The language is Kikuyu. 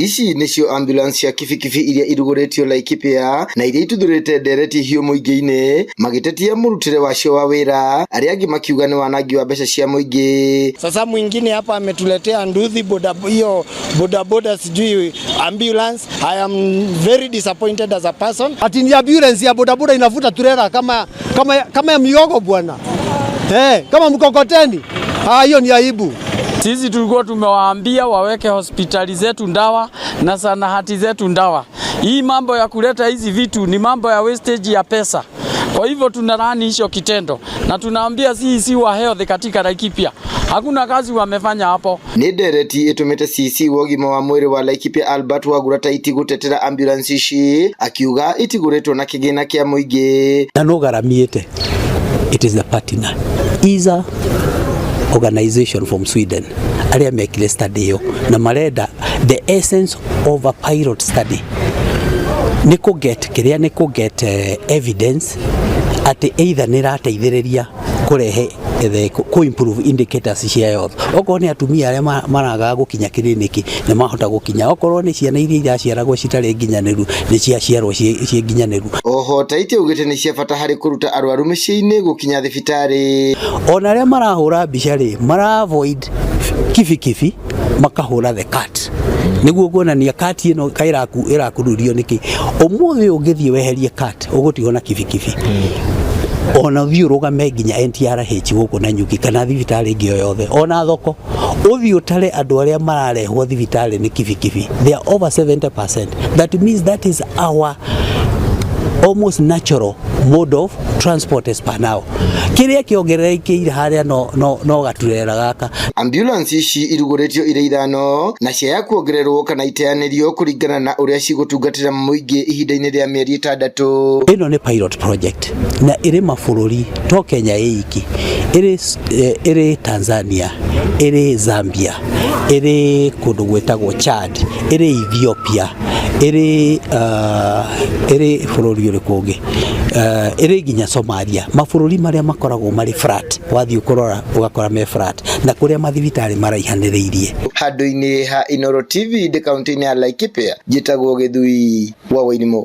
Ici nĩcio ambulance cia kibikibi iria irugũrĩtio Laikipia na iria ituthũrĩte ndereti hiũ mũingĩ-inĩ magĩtetia mũrutĩre wacio wa wĩra, arĩa angĩ makiuga nĩ wanangi wa mbeca cia mũingĩ. Sasa mwingine hapa ametuletea nduthi boda, hiyo bodaboda sijui ambulance. I am very disappointed as a person. Ati ni ambulance ya bodaboda inavuta trela kama ya miogo bwana. Hey, kama mkokoteni. Ah, hiyo ni aibu. Sisi tulikuwa tumewaambia waweke hospitali zetu ndawa na zahanati zetu ndawa. Hii mambo ya kuleta hizi vitu ni mambo ya wastage ya pesa. Kwa hivyo tunalaani hicho kitendo na tunaambia CEC wa health katika Laikipia hakuna kazi wamefanya hapo. Nĩ ndereti ĩtũmĩte CEC wa ũgima wa mwĩrĩ wa Laikipia Albert Wagura Taiti gũtetera ambulance ici akiuga itigũrĩtwo na kĩgĩna kĩa mũingĩ. Na no garamiĩte, it is the partner is a organization from Sweden arĩa mekire study ĩyo na marenda the essence of a pilot study nĩ kũ get kĩrĩa nĩ kũ get evidence atĩ either nĩ ĩrateithĩrĩria kũrehe kũ improve indicators cia health. Okorwo nĩ atumia arĩa maragaga gũkinya kiriniki nĩ mahota gũkinya, okorwo nĩ ciana iria iraciaragwo citarĩ nginyanĩru nĩ ciaciarwo ciĩ nginyanĩru. Oho Taiti augĩte nĩ cia bata harĩ kũruta arwaru mĩciĩ-inĩ gũkinya thibitarĩ. Ona arĩa marahũra mbica rĩ, mara avoid kibikibi makahũra the cart nĩguo kuonania cart ĩno ĩrakururio nĩkĩ. Ũmũthĩ ũngĩthiĩ weherie cart ũgũtigwo na kibikibi, ona ũthiĩ ũrũgame nginya NTRH gũkũ Nanyuki kana thibitarĩ ĩngĩ o yothe, ona thoko ũthiĩ ũtare andũ arĩa mararehwo thibitarĩ nĩ kibikibi, they are over 70%. That means that is our almost natural mode of transport as per now. Kiria kiongererekeire haria no gaturera gaka. Ambulance ici irugũrĩtio irĩ ithano na ciaya kuongererwo kana iteanĩrio kũringana na ũrĩa cigũtungatĩra mũingĩ ihinda-inĩ rĩa mĩeri 6. Ĩno nĩ pilot project na ĩrĩ mabũrũri to Kenya ĩ iki, ĩrĩ Tanzania, ĩrĩ Zambia, ĩrĩ kũndũ gwĩtagwo Chad, ĩrĩ Ethiopia, ĩrĩ bũrũri ũrĩkũ ũngĩ, ĩrĩ nginya Somalia, mabũrũri marĩa makoragwo marĩ flat, wathiĩ kũrora ũgakora me flat na kũrĩa mathibitarĩ maraihanĩrĩirie. Handũ-inĩ ha Inooro TV ndĩ kaunti-inĩ ya Laikipia, njĩtagwo Gĩthui wa Wairimu.